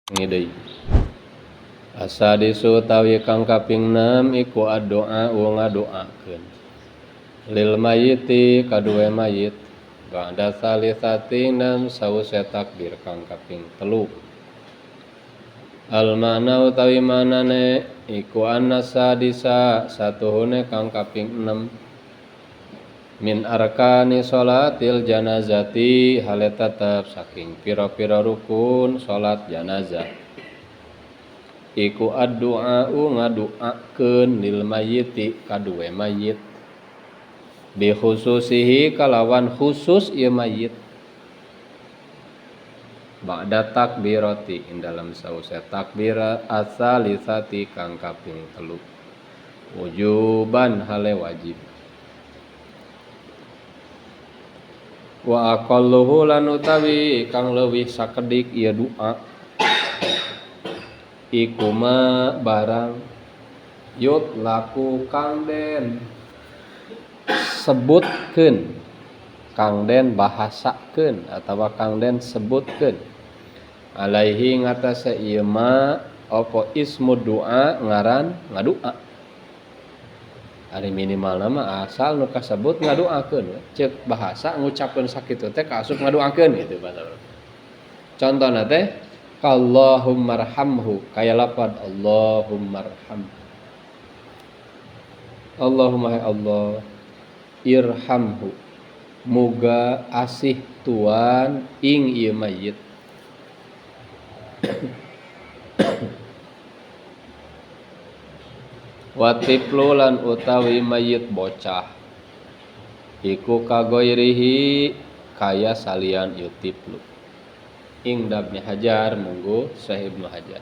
Deui. Asadisu utawi kang kaping 6 iku addu'a ngadoakeun lil mayiti kaduwe mayit ba'da salisati dan sause takbir kang kaping 3. Al makna utawi manane iku anna sadisa satuhune kang kaping 6 min arkani sholatil janazati hale tetep saking pira-pira rukun salat janazah iku addu'a ngaduakeun lil mayyiti kaduwe mayit bi khususihi kalawan khusus ieu mayit ba'da takbirati ing dalem sause takbir asalisati kang kaping 3 wujuban hale wajib. Wa aqalluhu lan utawi kang leuwih sakedik ieu doa iku ma barang yut laku kang den sebutkeun, kang den bahasakeun atawa kang den sebutkeun alaihi ngatasé ieu ma apa ismu doa ngaran ngadua. Ari minimal nama asal nu kasebut ngadoakeun, ceuk bahasa ngucapkeun sakitu teh kaasup ngadoakeun gitu bahasa. Contohna teh Allahummarhamhu kaya lapad Allahummarham. Allahumma ya Allah irhamhu muga asih tuan ing ieu mayit. Watiflu lan utawi mayit bocah iku kagoirihi kaya salian ieu tiflu. Ing Ibnu Hajar munggu Syekh Ibnu Hajar.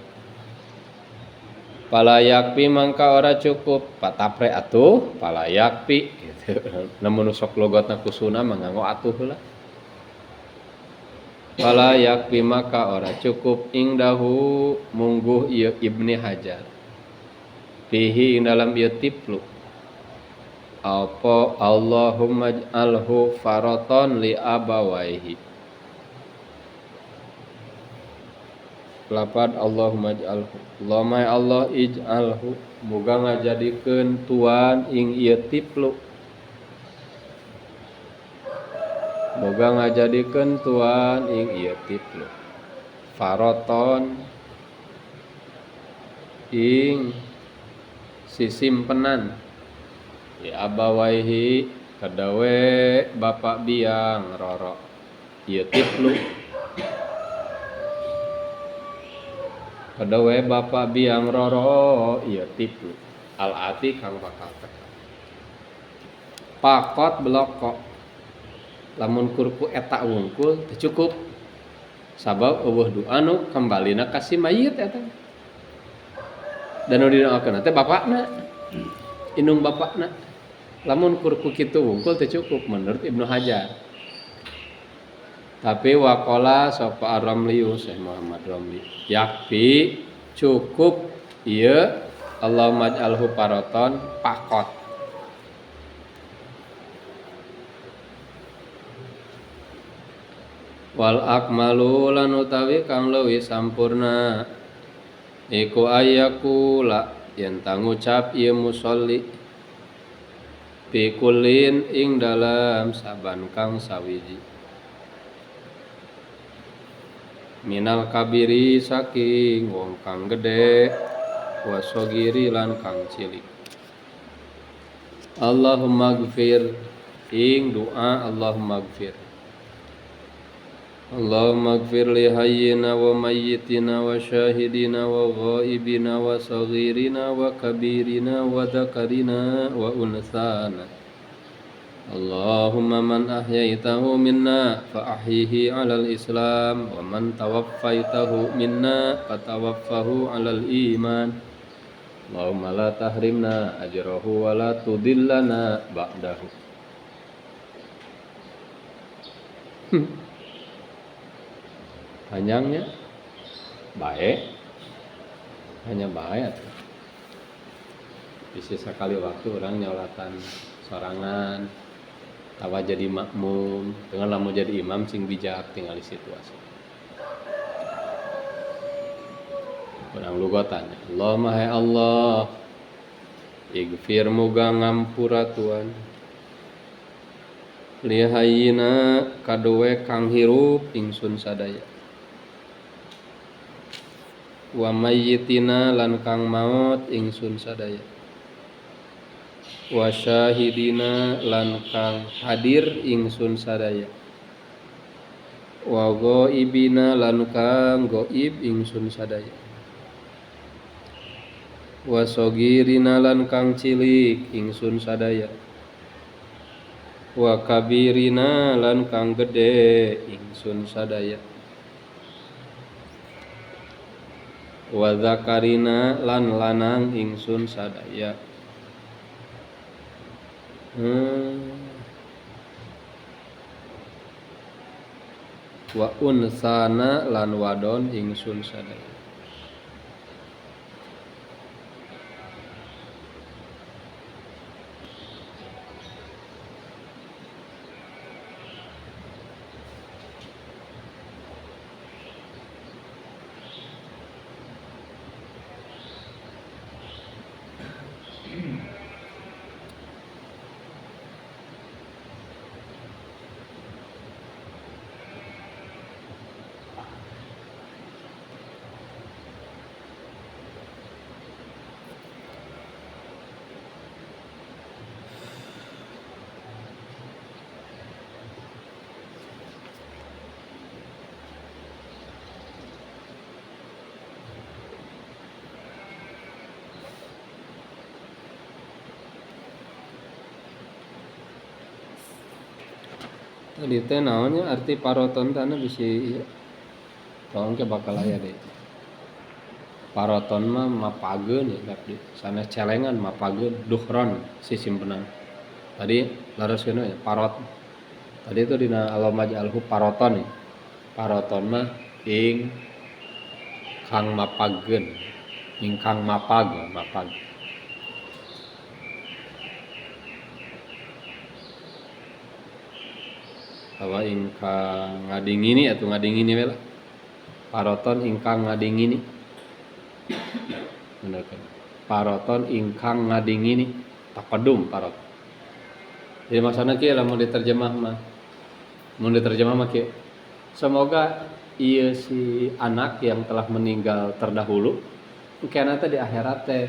Palayakpi mangka ora cukup patapre atuh palayakpi gitu. Namun sok logotna kusuna mah nganggo atuh heula. Palayakpi maka ora cukup ingdahu mungguh ieu Ibnu Hajar. Fihi ing dalam ieu tiflu apa Allahumma ij'alhu faraton li abawaihi. Lapad Allahumma ij'alhu, Allahumma ya Allah ij'alhu muga ngajadikeun tuan ing ieu tiflu, muga ngajadikeun tuan ing ieu tiflu faraton ing sisimpenan li abawaihi kadawe bapak biang roro ieu tiflu, kadawe bapak biang roro ieu tiflu al ati kang bakal teka. Pakot beloko lamun kurku eta wungkul teu cukup sabab eueuh doa nu kambalina ka si mayit eta. Dan nu didoakeun teh bapakna, indung bapakna. Lamun kurku kitu wungkul teu cukup menurut Ibnu Hajar. Tapi waqala sapa Ar-Ramli Syekh Muhammad Ramli yakfi cukup ieu Allahumma ij'alhu paraton pakot. Wal akmalu lan utawi kang leuwih sampurna iku ayakula yen ta ngucap ieu musolli pikulin ing dalam saban kang sawiji minal kabiri saking wong kang gedhe wasogiri lan kang cilik. Allahumma gfir ing doa Allahumma gfir. Allahumma gfir li hayyina wa mayyitina wa syahidina wa ghaibina wa saghirina wa kabirina wa dzakarina wa unsana. Allahumma man ahyaitahu minna fa ahyihi 'alal islam wa man tawaffaitahu minna fatawaffahu 'alal iman. Allahumma la tahrimna ajrahu wa la tudillana ba'dahu. Panjangnya baik, hanya baik. Bisa sekali waktu orang nyolatan sorangan, tawa jadi makmum, dengan lamun jadi imam sing bijak tinggal di situasi. Kurang lugotan. Allahumma hai Allah igfir muga ngampura Tuhan lihayyina kaduwe kang hirup ingsun sadaya wa mayyitina lan kang maot ingsun sadaya wa syahidina lan kang hadir ingsun sadaya wa ghaibina lan kang ghaib ingsun sadaya wa sagirina lan kang cilik ingsun sadaya wa kabirina lan kang gede ingsun sadaya wa zakarina lan lanang ingsun sadaya wa unsana lan wadon ingsun sadaya. Tadi teh naonnya arti paroton tanah bisi ieu. Tong ke bakal aya deui. Paroton mah mapageun ya abdi. Sanes celengan mapageun duhron si simpenan. Tadi laraskeun we parot. Tadi itu dina Allahumma ja'alhu paroton ya. Paroton mah ing kang mapageun, ingkang mapag, mapag. Bahwa ingkang ngadingini atau ngadingini we lah. Paroton ingkang ngadingini. Bener kan? Paroton ingkang ngadingini, takodum parot. Jadi maksudna kieu lamun diterjemah mah. Mun diterjemah mah kieu. Semoga ieu si anak yang telah meninggal terdahulu engkena teh di akhirat teh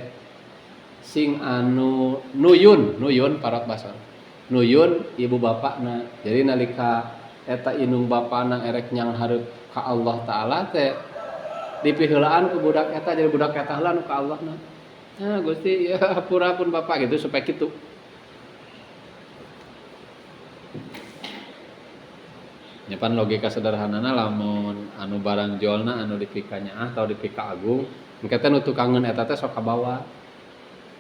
sing anu nuyun, nuyun parot basa. Nuyun ibu bapakna. Jadi nalika eta indung bapakna erek nyang hareup ka Allah Taala teh dipiheulaan ku budak eta, jadi budak eta heula nu ka Allahna. Nah, Gusti ya hampura pun bapak gitu supaya kitu. Nyapan logika sederhanana lamun anu barang jolna anu dipika nyaah atau dipika agung, engke teh nu tukangeun eta teh sok kabawa.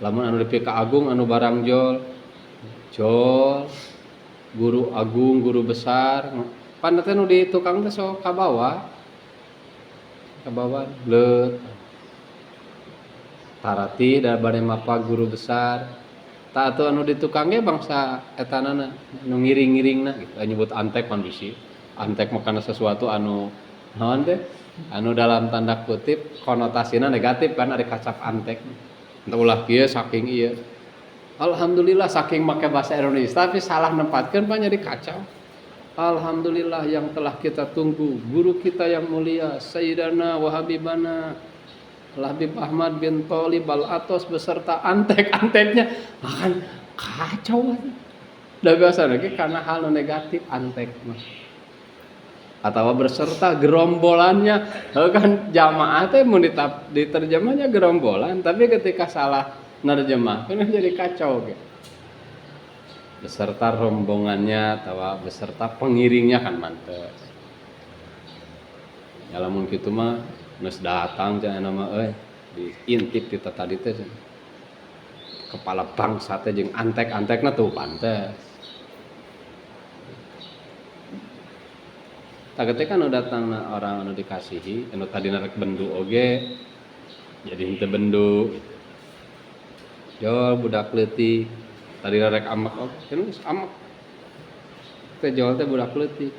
Lamun anu dipika agung anu barang jol, jol guru agung, guru besar, pan teh nu di tukang teh sok kabawa. Kabawa leut. Tarati da bade mapa guru besar. Ta atuh anu di tukang ge bangsa etanana nu ngiring-ngiringna gitu. Nyebut antek pan bisi. Antek mah kana sesuatu anu naon teh? Anu dalam tanda kutip konotasina negatif kan ari kacap antek. Entah ulah kieu saking ieu. Alhamdulillah saking make bahasa Indonesia tapi salah nempatkeun pan jadi kacau. Alhamdulillah yang telah kita tunggu guru kita yang mulia Sayyidana wa Habibana Habib Ahmad bin Thalib Al-Atos beserta antek-anteknya. Akan kacau. Da biasa lagi karena hal negatif antek mah. Atau berserta gerombolannya. Kan jamaah teh mun diterjemahnya gerombolan, tapi ketika salah nerjemah kan jadi kacau gitu. Beserta rombongannya atau beserta pengiringnya kan mantes. Ya lamun kitu mah geus datang cenah mah euy diintip ti tadi teh cenah. Kepala bangsa teh jeung antek-antekna tuh pantes. Tah ketika nu datangna orang anu dikasihi, anu tadina rek bendu oge jadi henteu bendu gitu. Jol budak leutik, tadina rek amek oge, kan geus amek. Teh jol teh budak leutik.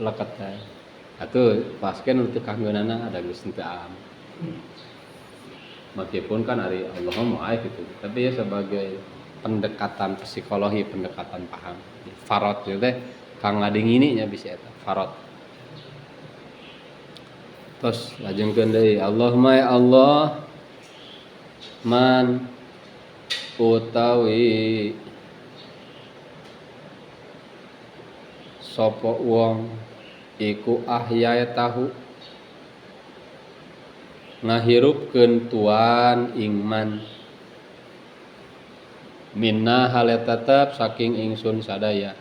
Leket teh. Atuh paskeun nu teu kanggeunana ada geus henteu amek. Meskipun kan ari Allah moal gitu, tapi ya sebagai pendekatan psikologi, pendekatan paham. Farot ieu teh kang ngadingini nya bisa eta farot. Terus lajengkeun deui Allahumma ya Allah man utawi sapa wong iku ahyaitahu ngahirupkeun tuan ing man minna hale tetep saking ingsun sadaya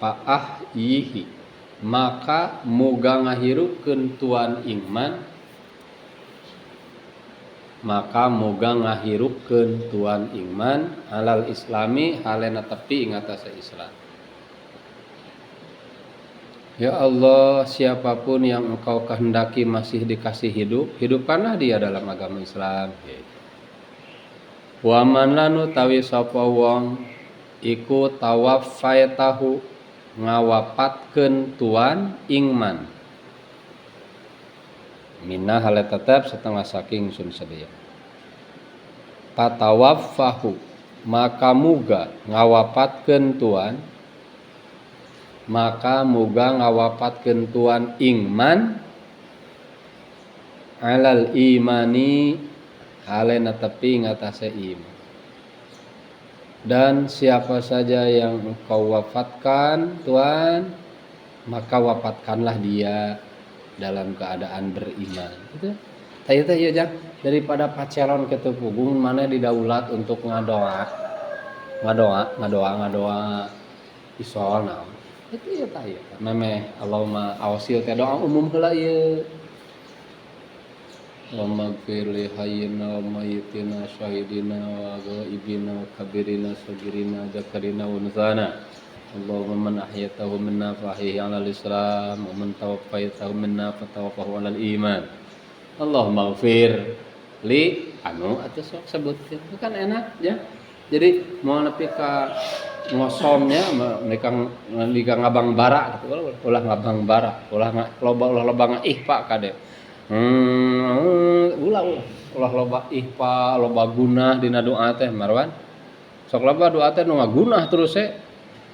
paah yihi maka muga ngahirupkeun tuan ing man maka muga ngahirupkeun tuan ing man alal islami halena tepi ing atase Islam. Ya Allah, siapapun yang engkau kehendaki masih dikasih hidup, hidupkanlah dia dalam agama Islam. Wa man lanu tawi sapa wong iku tawaffaitahu ngawapatkeun tuan ing man minna hale tetep setengah saking sun sadaya patawaffahu maka muga ngawapatkeun tuan maka muga ngawapatkeun tuan ing man alal imani halena tepi ngatasé iman. Dan siapa saja yang engkau wafatkan Tuhan, maka wafatkanlah dia dalam keadaan beriman. Itu tah teh ieu jang daripada pacelon kitu pugung mana didaulat untuk ngadoa. Ngadoa, ngadoa, ngadoa isol naon. Itu ya tah ieu. Memeh Allahumma awsil teh doa umum heula ieu. Allahumma ighfir li hayyina wa mayyitina syahidina wa ghaibina wa kabirina sagirina zakarina wa unsana. Allahumma man ahyaytahu minna fa ahyihi 'alal Islam wa man tawaffaytahu minna fatawaffahu 'alal iman. Allahumma ighfir li anu atuh sok sebutkeun. Itu kan enak ya. Jadi mau nepi ka ngosomnya mereka mereka ngabang bara gitu, ulah ngabang bara, ulah loba ulah loba ngaihpa kade. Ulah ulah ulah loba ihpa, loba gunah dina doa teh Marwan. Sok loba doa teh nu ngagunah terus e.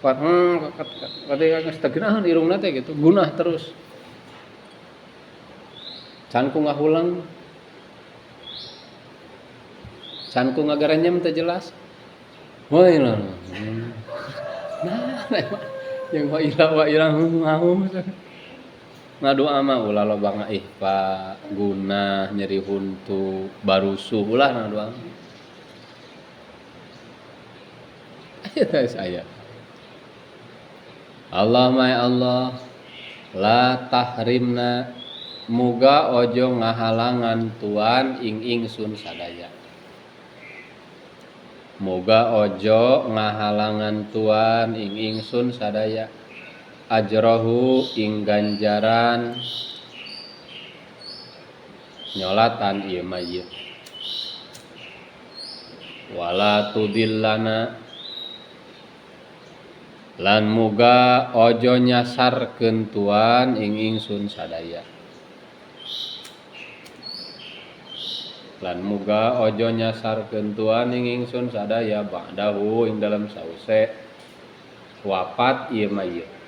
Ketika geus teu geunaheun irungna teh gitu, gunah terus. Can ku ngahulang. Can ku ngagarenyem teu jelas. Woi lah. Nah, yang wa ila mau. Ngadoa mah ulah loba ngaihpa, gunah, nyeri huntu, barusuh ulah ngadoa. Aya teh aya. Allahumma ya Allah la tahrimna muga ojo ngahalangan tuan ing ingsun sadaya. Muga ojo ngahalangan tuan ing ingsun sadaya. Ajrohu ing ganjaran nyolatan ieu mayit. Wala tudillana lan muga ojo nyasarkeun tuan ing ingsun sadaya. Lan muga ojo nyasarkeun tuan ing ingsun sadaya ba'dahu ing dalam sause wafat ieu mayit.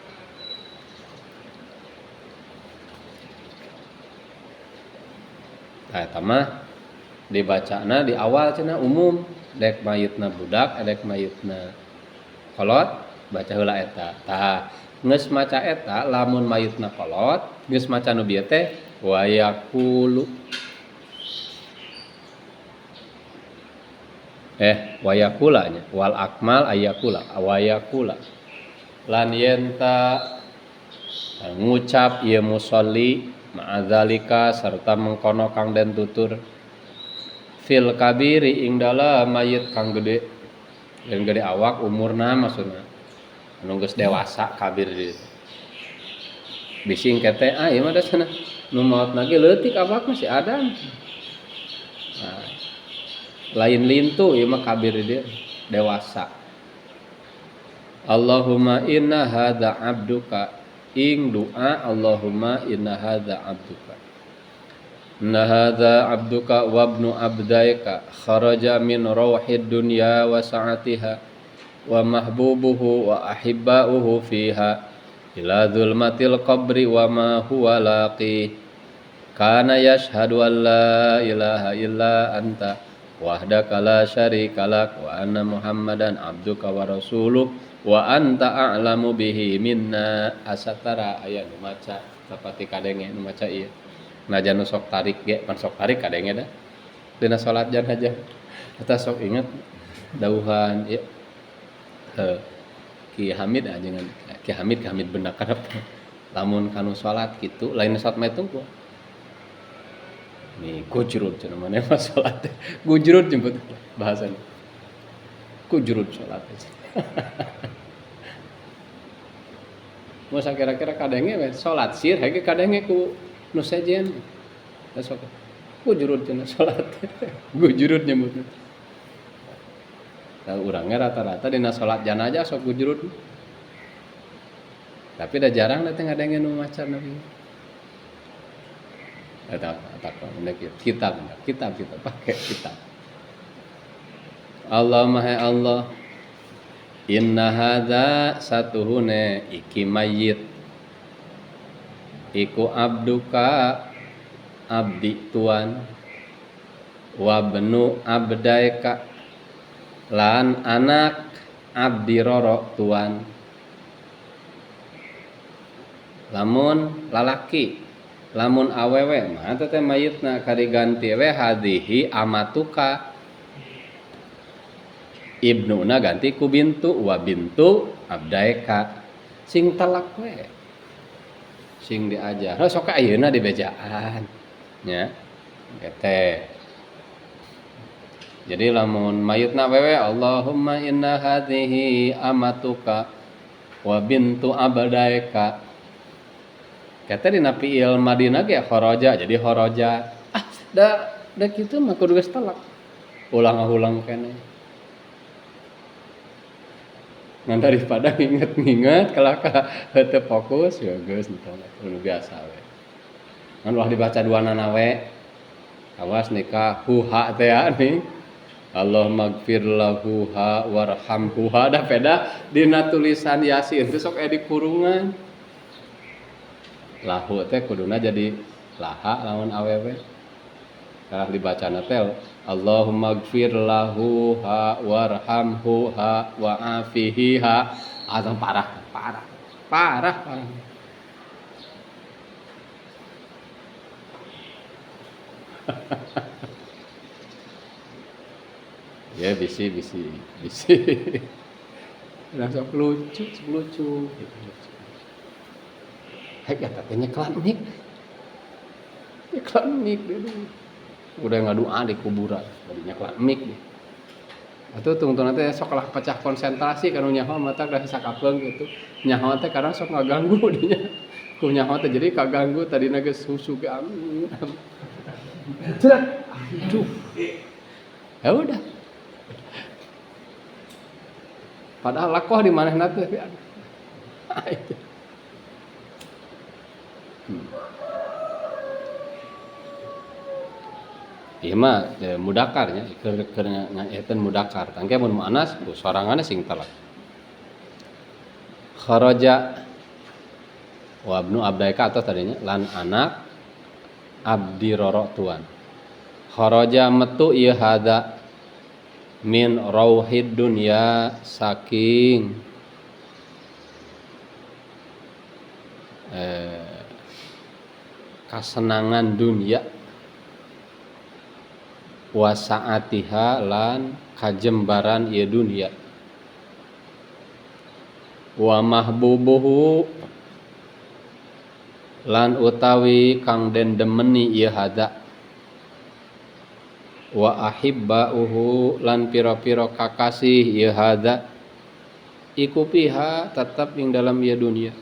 Nah, eta mah dibacana di awal cenah umum dek mayitna budak dek mayitna kolot baca heula eta. Tah geus maca eta lamun mayitna kolot geus maca nu bieu teh wa yaqulu wa yaqula nya wal akmal ayaqula wa yaqula lan yenta ngucap ieu musolli ma'adzalika serta mengkono kang den tutur fil kabiri ing dalem mayit kang gede yang gede awak umurna maksudna anu geus dewasa kabir dieu bising kete ah ieu mah da cenah nu maot lagi leutik awak masih ada. Nah, lain lintu ieu mah kabir dieu dewasa. Allahumma inna hadza abduka ing doa Allahumma inna hadza abduka Inna hadza abduka wa ibnu abdaika kharaja min rawhid dunya wa sa'atiha wa mahbubuhu wa ahibba'uhu fiha ila zulmatil qabri wa ma huwa laqi kana yashhadu an la ilaha illa anta wahdaka la syarika lak wa anna muhammadan abduka wa rasuluk wa anta a'lamu bihi minna. Asatara aya nu maca tapati kadenge nu maca ieu najan nu sok tarik ge pan sok tarik kadenge da dina salat janazah eta sok inget dauhan ieu Ki Hamid ajengan Ki Hamid Ki Hamid benak karep lamun kanu salat kitu lain salat mah tungku nih gujrud cenah maneh mah salat gujrud jemput bahasana gujrud salat. Masa kira-kira kadenge we salat sir hege kadenge ku nu sejen sok gujrud cenah salat gujrud nyebutna. Tah urangnya rata-rata dina salat janazah sok gujrud. Tapi dah jarang da teh ngadenge nu maca nabi. Eta kitab kitab kita pakai kitab. Allahumma ya Allah inna hadza satuhune iki mayyit iku abduka abdi tuan wa benu abdaika lan anak abdi roro tuan. Lamun lalaki lamun awewe mah teh mayitna kariganti we hadhihi amatuka ibnuna ganti ku bintu wa bintu abdaika sing telak we sing diajar sok ayeuna dibejaan nya teh. Jadi lamun mayitna wewe Allahumma inna hadhihi amatuka wa bintu abdaika. Kata dina fi'il madina ge kharaja jadi kharaja. Ah da da kitu mah kudu geus telak. Ulang-ulang keneh. Ngan daripada nginget-nginget kalahka henteu fokus ya geus entong nu biasa we. Ngan ulah dibaca duanana we. Awas nikah huha teh nih. Allahumma gfir lahu ha warhamhu ha da peda dina tulisan Yasin teh sok aya di kurungan. Lahu teh kuduna jadi laha lamun awewe. Kalah dibacana teh Allahumma gfir lahu ha warhamhu ha wa'afihi ha. Atau parah parah parah parah. Ya bisi bisi bisi. Langsung lucu lucu gitu. Hek eta teh nyeklan mik. Nyeklan mik deui. Udah ngadoa di kuburan, bari nyeklan mik deh. Atuh tungtungna teh sok lah pecah konsentrasi kanu nyaho mata da sakapeung gitu. Nyaho teh kadang sok ngaganggu dinya. Ku nyaho teh jadi kaganggu tadina geus susu ge amin. Jerat. Aduh. Ya udah. Padahal lakoh di manehna teh aduh. Ieu mah mudakarnya keur keur ngaeteun mudakar. Tangke mun muannas ku soranganna sing telak. Kharaja wa ibnu abdaika atau tadinya lan anak abdi roro tuan. Kharaja metu ieu hadza min rauhid dunya saking kasenangan dunia wa saatiha lan kajembaran ieu dunia wa mahbubuhu lan utawi kang den demeni ieu hadza wa ahibbauhu lan pira-pira kakasih ieu hadza iku piha tetep ing dalam ieu dunia.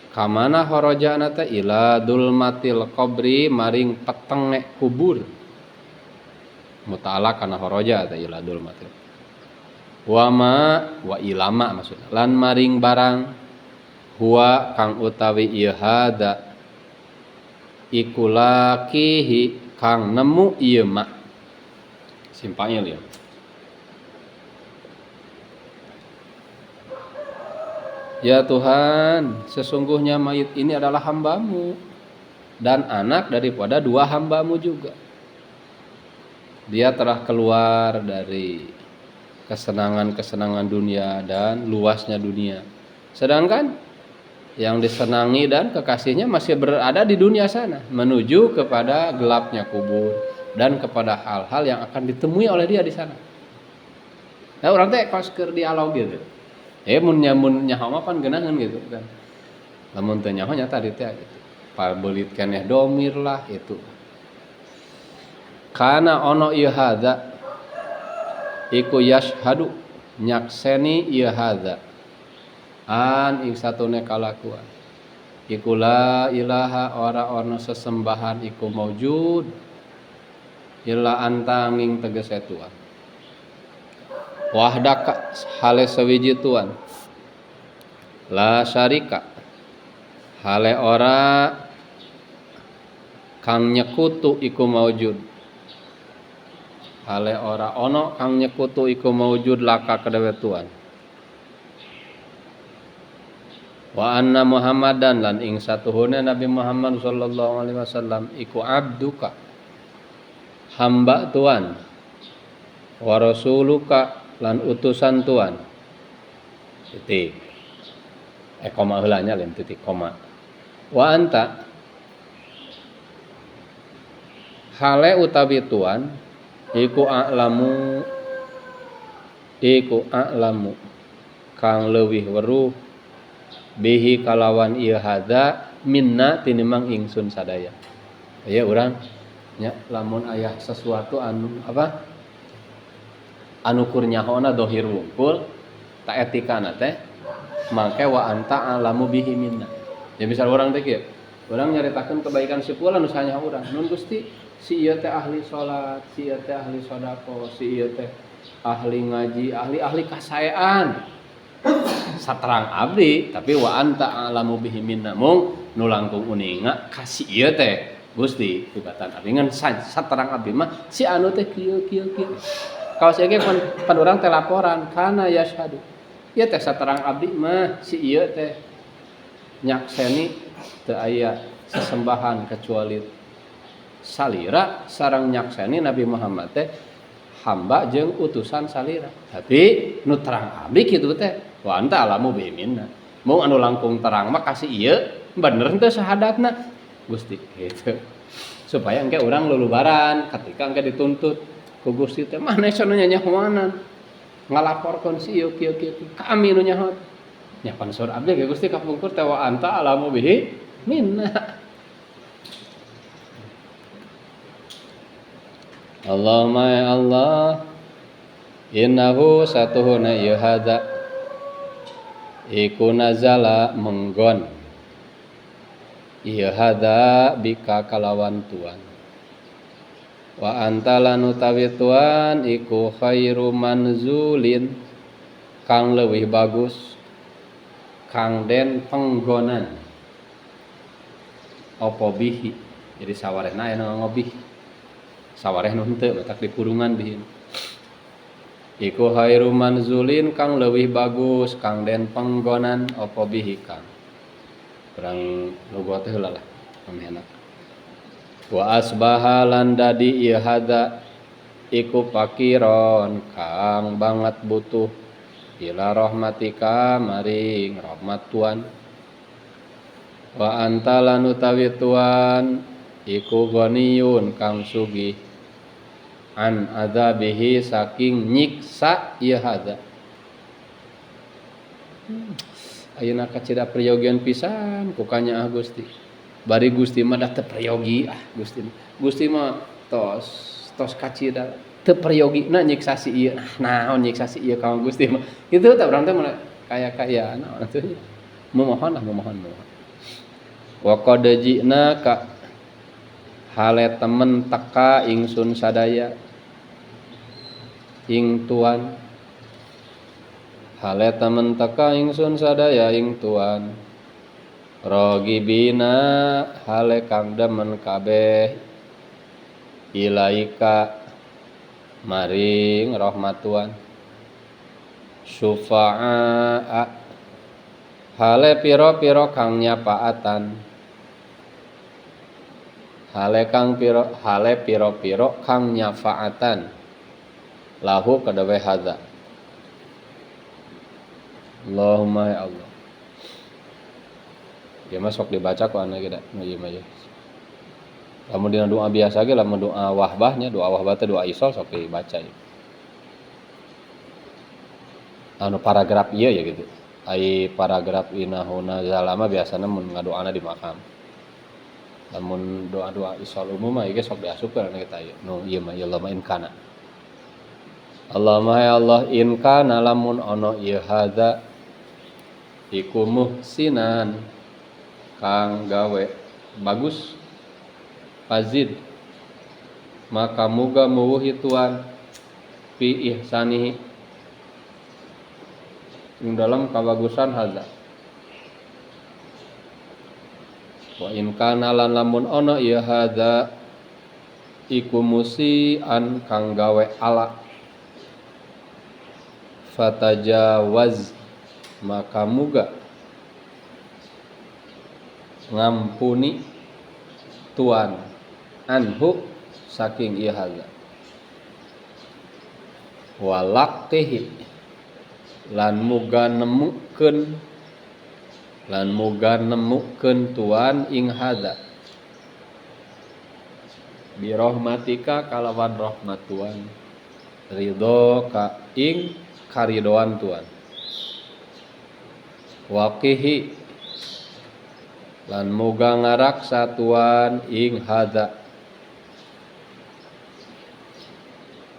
Kamana kharajana teh ila dulmatil qabri maring petenge kubur. Muta'ala kana kharaja teh ila dulmatil. Wa ma wa ilama maksudna lan maring barang huwa kang utawi ieu hadza iku lakihi kang nemu ieu ma simpangil ya. Ya Tuhan, sesungguhnya mayit ini adalah hambamu dan anak daripada dua hambamu juga. Dia telah keluar dari kesenangan-kesenangan dunia dan luasnya dunia. Sedangkan yang disenangi dan kekasihnya masih berada di dunia sana, menuju kepada gelapnya kubur dan kepada hal-hal yang akan ditemui oleh dia di sana. Nah, orang teh kos keur dialog gitu. Mun nyaho mah pan geunaheun gitu kan. Lamun teu nyaho nya tadi teh gitu. Pabeulit keneh domir lah itu. Kana ono ieu hadza iku yashhadu nyakseni ieu hadza an ing satune kalakuan iku la ilaha ora ono sesembahan iku maujud illa anta nging tegese Tuhan wahdaka hale sewiji Tuhan la syarika hale ora kang nyekutu iku maujud hale ora ono kang nyekutu iku maujud laka kedewe Tuhan wa anna Muhammadan lan ing satuhune Nabi Muhammad sallallahu alaihi wasallam iku abduka hamba Tuhan wa rasuluka lan utusan Tuhan titik koma heula nya lain titik koma wa anta hale utawi Tuhan iku a'lamu kang leuwih weruh bihi kalawan ieu hadza minna tinimbang ingsun sadaya. Aya urang nya lamun aya sesuatu anu apa anu kur nyahoona dohir wungkul ta etikana teh mangke wa anta a'lamu bihi minna. Ya misal urang teh kieu, urang nyaritakeun kebaikan si fulan nu saha urang. Nun Gusti, si ieu teh ahli salat, si ieu teh ahli sedekah, si ieu teh ahli ngaji, ahli-ahli kasaean. Saterang abdi tapi wa anta a'lamu bihi minna mung nu langkung uninga ka si ieu teh Gusti tibatan abdi ngan saterang abdi mah si anu teh kieu kieu kieu. Kaos ieu ge pan urang teh laporan kana yashhadu. Ieu teh saterang abdi mah si ieu teh nyakseni teu aya sesembahan kecuali salira sareng nyakseni Nabi Muhammad teh hamba jeung utusan salira. Tapi nu terang abdi kitu teh wa anta alamu bi minna. Mung anu langkung terang mah kasih ieu bener teu syahadatna Gusti gitu. Supaya engke urang lulubaran ketika engke dituntut ku Gusti teh mah cenah nyanyahoanan ngalaporkeun si ieu kieu kieu kami nu nyaho. Nya pan saur abdi ge Gusti kapungkur teh wa anta alamu bihi minna. Allahumma ya Allah innahu satuhuna ieu hadza iku nazala menggon ieu hadza bika kalawan Tuhan wa anta lan utawi Tuhan iku khairu manzulin kang leuwih bagus kang den penggonan apa bihi. Jadi sawarehna aya nu ngobih sawareh nu henteu matak di kurungan bihin iku khairu manzulin kang leuwih bagus kang den penggonan apa bihi kang kurang logo teh heula lah amehna wa asbaha lan dadi ieu hadza iku pakiron kang banget butuh ila rahmatika maring rahmat Tuhan wa anta lan utawi Tuhan iku ghaniyun kang sugih an adzabihi saking nyiksa ieu hadza. Ayeuna kacida prayogian pisan ku kanyaah Gusti. Bari Gusti mah da teu prayogi ah Gusti. Gusti mah tos kacida teu prayogina nyiksa si ieu. Nah, naon nyiksa si ieu ka Gusti mah. Kitu teh urang teh mun kaya-kaya naon atuh nya. Memohon lah memohon. Wa qad ji'na ka hale temen teka ingsun sadaya ing Tuhan hale temen teka ingsun sadaya ing Tuhan Rogibina hale kang demen kabeh ilaika maring rahmat Tuhan. Syufa'a hale piro-piro kang nyapaatan, hale kang piro, hale piro-piro kang nyafaatan lahu kadawe hadza. Allahumma ya Allah. Ya masuk dibaca ku ana ge da nu ieu mah ye. Lamun dina doa biasa ge, lamun doa wahbahnya, doa wahbah teh doa isol sok dibaca ye. Anu paragraf ieu ya gitu. Ai paragraf innahu nazala mah biasana mun ngadoana di makam. Lamun doa-doa isol umum mah ieu sok diasupkeun anu kita ieu. Nu ieu mah ya Allah in kana. Allahumma ya Allah in kana lamun ono ieu hadza iku muhsinan kang gawe bagus fazid maka muga muwuhi tuan fi ihsanihi ing dalam kabagusan hadza. Wa in kana lan lamun ono ieu hadza iku musian kang gawe ala fatajawaz maka muga ngampuni tuan anhu saking ieu hadza. Walaqihi lan muga nemukeun, lan muga nemukeun tuan ing hadza bi rahmatika kalawan rahmat tuan, ridho ka ing karidoan tuan. Waqihi lan muga ngaraksa tuan ing hadza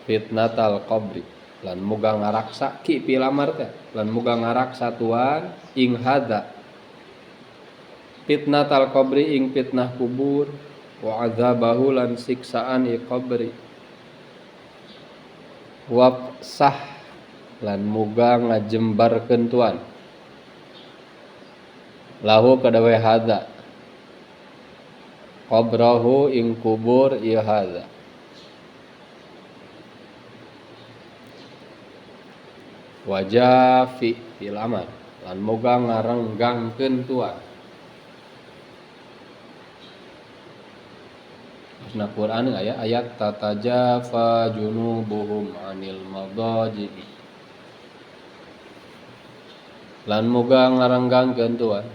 fitnatal qabri lan muga ngaraksa ki pilamar teh lan muga ngaraksa tuan ing hadza fitnatal qabri ing fitnah kubur wa azabahu lan siksaan i qabri. Wafsah lan muga ngajembarkeun tuan lahu kadawe hadza qabrahu ing kubur ieu hadza. Wajafi fil amal lan muga ngarenggangkeun tuan. Nah Quran aya ayat tatajafa junubuhum anil madaji lan muga ngarenggangkeun tuan.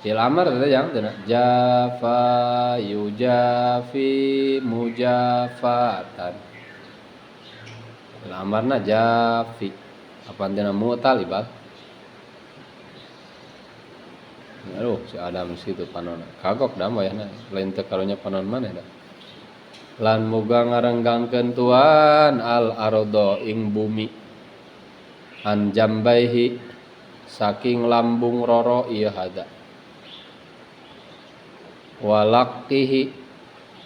Fil amr teh jang cenah jafa yujafi mujafatan. Fil amarna jafi apa cenah mu'tal ibal. Aduh si Adam situ panonna kagok da wayahna lain teu karunya panon maneh da. Lan muga ngarenggangkeun tuan al ardo ing bumi an jambaihi saking lambung roro ieu hadza. Walaqihi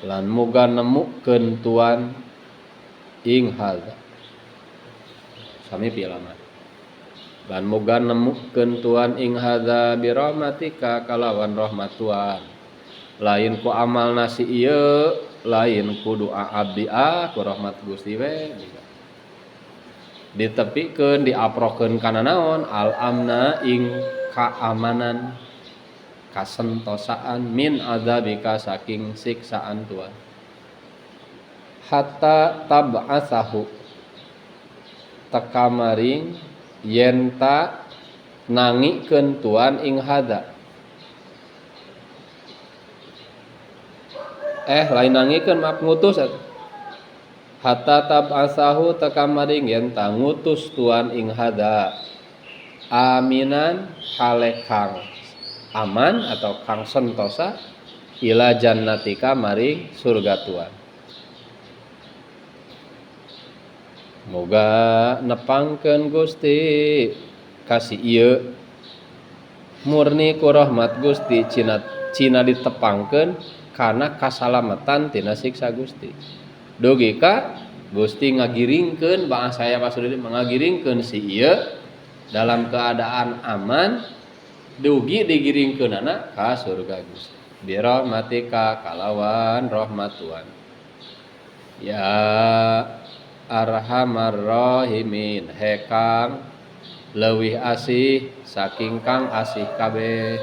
lan muga nemukeun tuan ing hadza. Sami pilaman. Lan muga nemukeun tuan ing hadza bi rahmatika kalawan rahmat tuan. Lain ku amal nasi ieu, lain ku doa abdi ah ku rahmat Gusti we. Ditepikeun diaprokeun kana naon al amna ing kaamanan kasentosaan min azabika saking siksaan tuan. Hatta tab'asahu tekamaring yenta nangikeun tuan ing hadza. Lain nangikeun maaf ngutus atuh. Hatta tab'asahu tekamaring yenta ngutus tuan ing hadza aminan hale kang aman atau kang sentosa ila jannatika maring surga tuan. Moga nepangkeun Gusti kasih ieu murni ku rahmat Gusti cina cina ditepangkeun kana kasalamatan tina siksa Gusti. Dugi ka Gusti ngagiringkeun bahasa saya Pak Sudiri mengagiringkeun si ieu dalam keadaan aman Dugi digiringkeunana ka surga Gusti. Bi rahmatika kalawan rahmat Tuhan. Ya arhamar rahimin, he kang leuwih asih saking kang asih kabeh.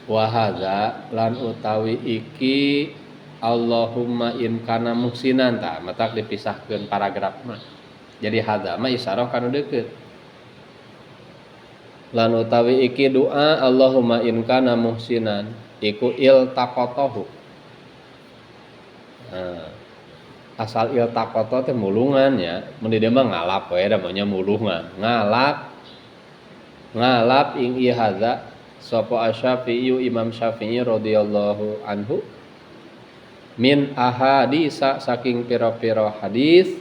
Wa hadza lan utawi iki Allahumma in kana muhsinan tah matak dipisahkeun paragraf mah. Jadi hadza mah isyarah kana deukeut. Lan utawi iki doa Allahumma in kana muhsinan iku iltaqatahu. Nah, asal iltaqata teh mulungan ya, mun di dieu mah ngalap we da maunya mulungan. Ngalap ngalap ing ieu hadza sapa Asy-Syafi'i Imam Syafi'i radhiyallahu anhu min ahadisa saking pira-pira hadis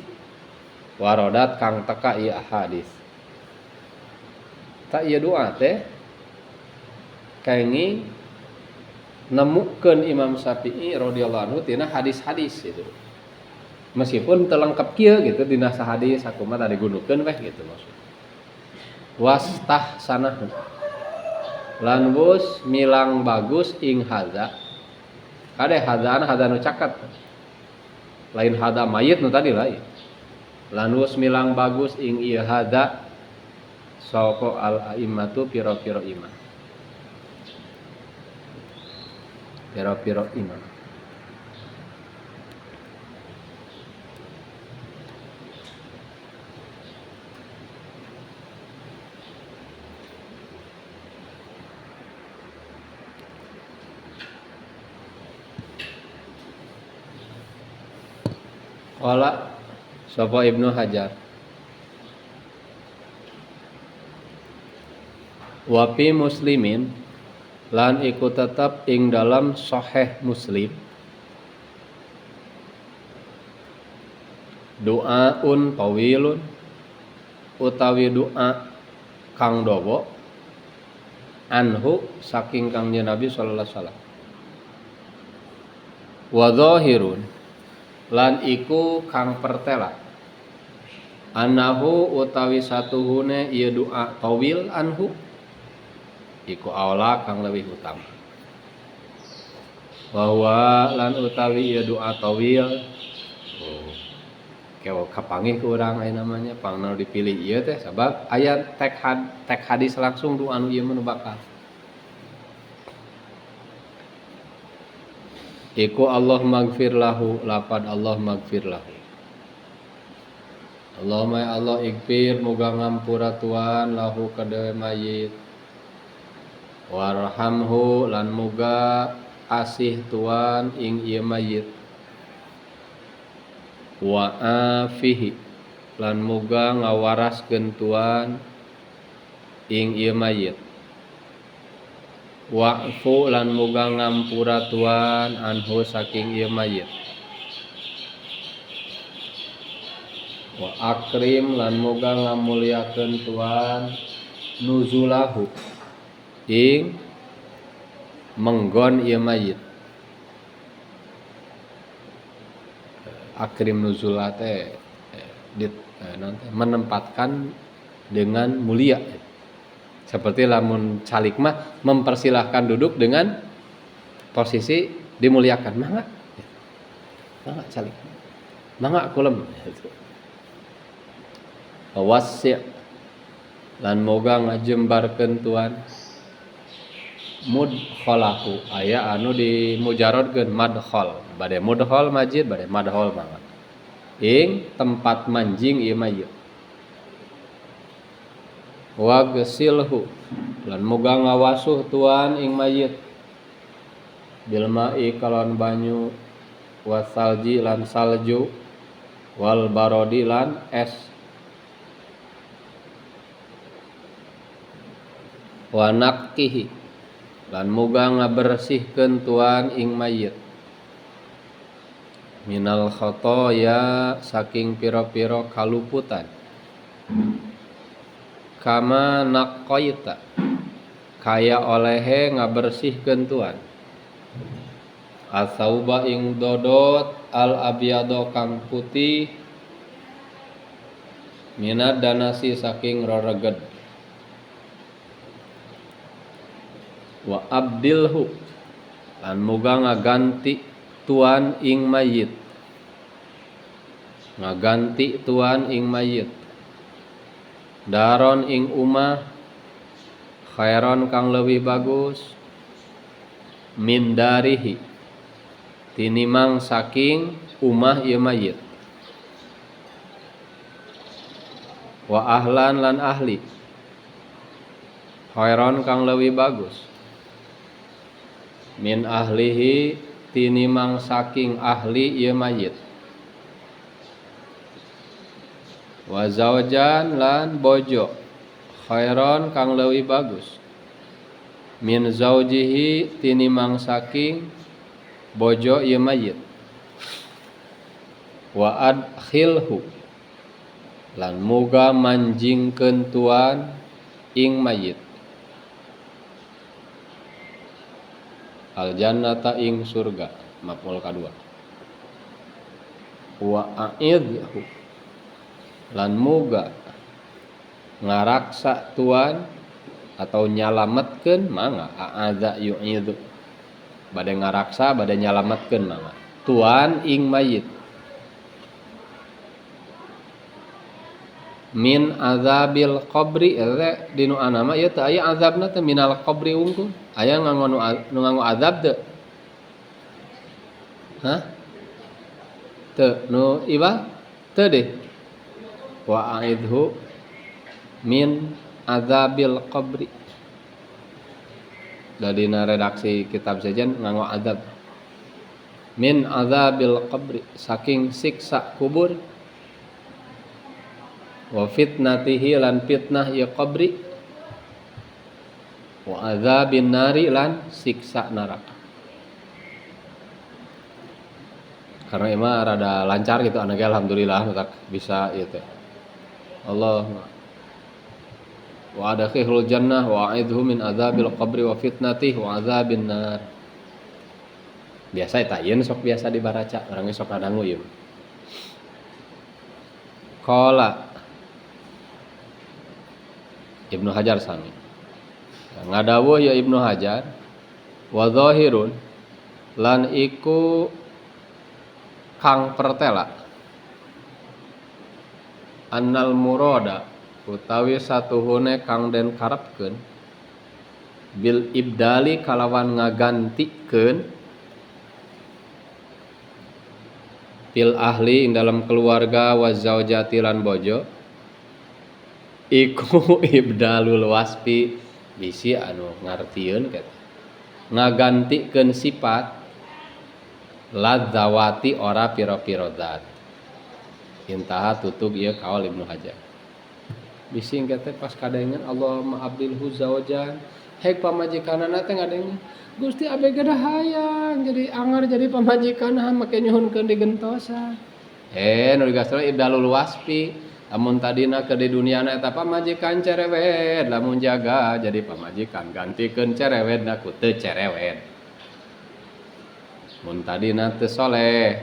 warodat kang teka ieu hadis. Tak ieu doa teh kenging nemukeun Imam Syafi'i radhiyallahu anhu tina hadis-hadis gitu. Meskipun teu lengkap kieu gitu dina sahadis sakumaha tadi gunukeun weh gitu maksud. Wastahsanahu lan wus milang bagus ing hadza. Kade hadzana hadza nu caket. Lain hadza mayit nu tadi lain. Lan wus milang bagus ing ieu hadza sapa al a'immatu pira-pira imam. Pira-pira imam. Qala sapa Ibnu Hajar wa fi muslimin lan iku tetep ing dalam sahih Muslim doaun tawilun utawi doa kang dawa anhu saking Kangjeng Nabi sallallahu alaihi wasallam wa zahirun lan iku kang pertela annahu utawi satuhune ieu doa tawil anhu iku aula kang leuwih utama bahwa lan utawi ieu doa tawil oh kewa kapanggih ku urang aya namanya pangna dipilih ieu teh sabab aya tek hadis langsung doa anu ieu mah nu bakal iku Allah magfir lahu lapad Allah magfir lahu Allahumma ya Allah igfir muga ngampura tuan lahu kadewe mayit warhamhu lan muga asih tuan ing ieu mayit wa afihi lan muga ngawaraskeun tuan ing ieu mayit wa'fu lan muga ngampura tuan anhu saking ieu mayit wa akrim lan muga ngamuliakeun tuan nuzulahu ing menggon ieu mayit. Akrim nuzula teh menempatkan dengan mulia. Seperti lamun calik mah mempersilahkan duduk dengan posisi dimuliakan. Mangga. Mangga calik. Mangga kulem. Wasi' lan moga ngajembarkeun tuan mudkhalahu aya anu dimujarodkeun madkhal bade mudkhal masjid bade madkhal mangga ing tempat manjing ieu mayit wagsilhu lan muga ngawasuh tuan ing mayit bil ma'i kalawan banyu wasalji lan salju wal barodi lan es wa naqqihi lan muga ngabersihkeun tuan ing mayit minal khotoya saking pira-pira kaluputan kama naqaita kaya olehe ngabersihkeun tuan asauba ing dodot al abyado kang putih Minad danasi saking roreged. Wa abdilhu lan muga ngaganti tuan ing mayit. Ngaganti tuan ing mayit. Daron ing umah khairon kang leuwih bagus min darihi tinimang saking umah ieu mayit. Wa ahlan lan ahli khairon kang leuwih bagus min ahlihi tinimang saking ahli ieu mayit. Wa zaujan lan bojo khairon kang leuwih bagus min zaujihi tinimang saking bojo ieu mayit. Wa adkhilhu lan muga manjingkeun tuan ing mayit al jannata ing surga maf'ul kadua. Wa a'idhu lan muga ngaraksa tuan atau nyalametkeun mangga a'adza yu'idzu bade ngaraksa bade nyalametkeun mangga tuan ing mayit min azabil qabri eta dinu anama ieu teu aya azabna teh minal qabri unggul aya nganggo nu nganggo azab teu hah teu nu iba teu deh wa a'idhu min azabil qabri dadina redaksi kitab sejen nganggo azab min azabil qabri saking siksa kubur wa fitnatihi lan fitnah ya qabri wa azabin nari lan siksa neraka. Karena emang rada lancar gitu anaknya alhamdulillah tak bisa ieu teh. Allah wa adkhilul jannah wa a'idhu min azabil qabri wa fitnatihi wa azabin nar. Biasa eta ieu sok biasa dibaraca, urang ge sok ngadangu ieu. Qala Ibnu Hajar sami. Ngadawuh ya Ibnu Hajar wa zahirun lan iku kang pertela annal murada utawi satuhune kang den karepkeun bil ibdali kalawan ngagantikeun fil ahli ing dalam keluarga wa zaujati lan bojo iku ibdalul wasfi bisi anu ngartieun kitu ngagantikeun sifat ladzawati ora pira-pira zat. Intaha tutug ieu kaul Ibnu Hajar. Bisi engke teh pas kadengen Allahumma abdilhu zaujan hek pamajikanana teh ngadengen Gusti abg da hayang jadi angar jadi pamajikan make nyuhunkeun digentosan. Nu digastroh ibdalul wasfi. Lamun tadina keur di duniana eta pamajikan cerewet, lamun jaga jadi pamajikan gantikeun cerewetna ku teu cerewet. Mun tadina teu soleh,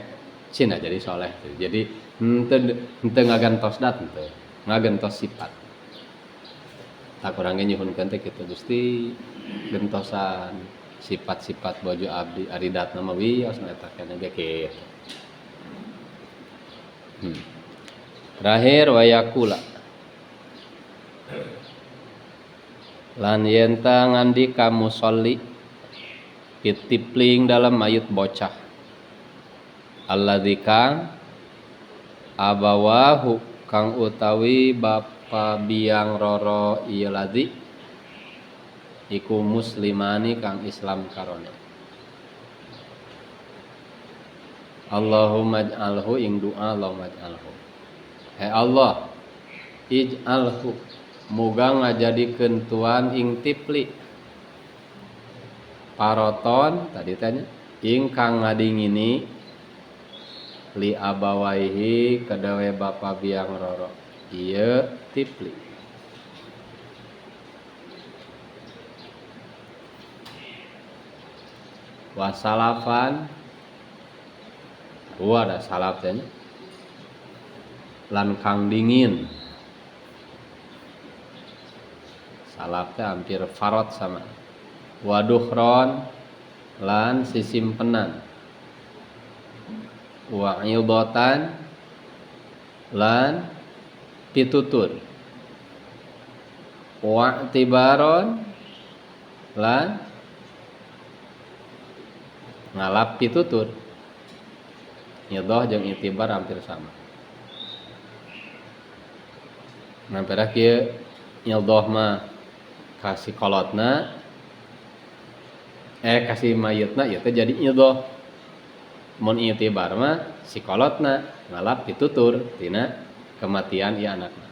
cina jadi soleh. Jadi henteu ngagentos dat henteu, ngagentos sifat. Tak urang ge nyuhunkeun teh kitu Gusti gentosan sifat-sifat bojo abdi ari datna mah wios eta keneh ge kitu. Terakhir wayakula lan yenta ngandika musolli pitipling dalam mayit bocah alladzi kang abawahu kang utawi bapa biang roro ieu ladzi iku muslimani kang Islam karone. Allahumma ij'alhu ing doa Allahumma ij'alhu. Hai Allah, ij'alhu muga ngajadikeun tuan ing tipli paroton tadi tanya ingkang ngadingini li abawaihi kadawe bapa biang roro ieu tipli. Wasalafan ada salaf teh lan kang dingin Salaf teh hampir farot sama. Waduhron lan sisimpenan. Wa idatan lan pitutur. Wa tibaron lan ngalap pitutur. Idhah jeung itibar hampir sama. Nah, pada kieu idhah mah kasih kolotna kasih mayitna ieu teh jadi idhah. Mun itibar mah si kolotna ngalap pitutur tina kematian ieu anakna.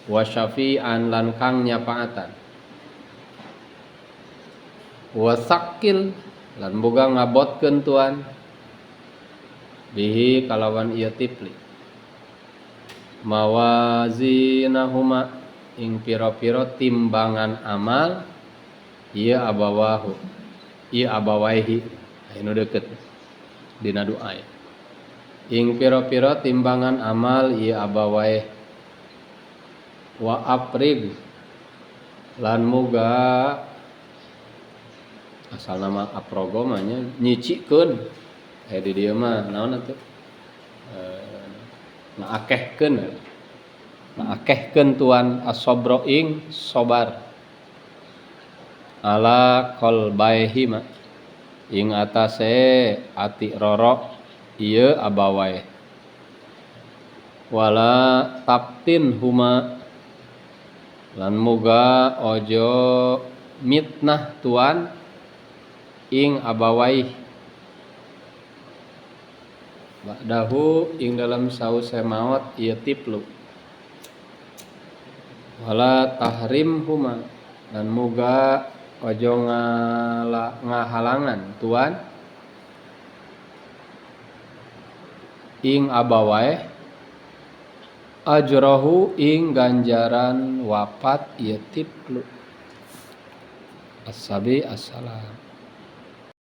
Wa syafi'an lan kang nyapaatan. Wa sakil lan boga ngabotkeun tuan bihi kalawan ieu tipli. Mawazinahuma ing pira-pira timbangan amal ieu abawahu ieu abawaihi anu deukeut dina doa ya. Ing pira-pira timbangan amal ieu abawaih wa afrig lan muga asal nama aprogo mah nya nyicikeun aya di dieu mah naon atuh ngaakehkeun tuan asobro ing sobar ala qalbaihi ma ing atase ati roro ieu abawae wala taptin huma lan muga ojo mitnah tuan ing abawaih ba'dahu ing dalam sause maot ieu tiplu wala tahrim huma dan muga ojo ngahalangan tuan ing abawae ajrohu ing ganjaran wafat ieu tiplu. Assabi assalam.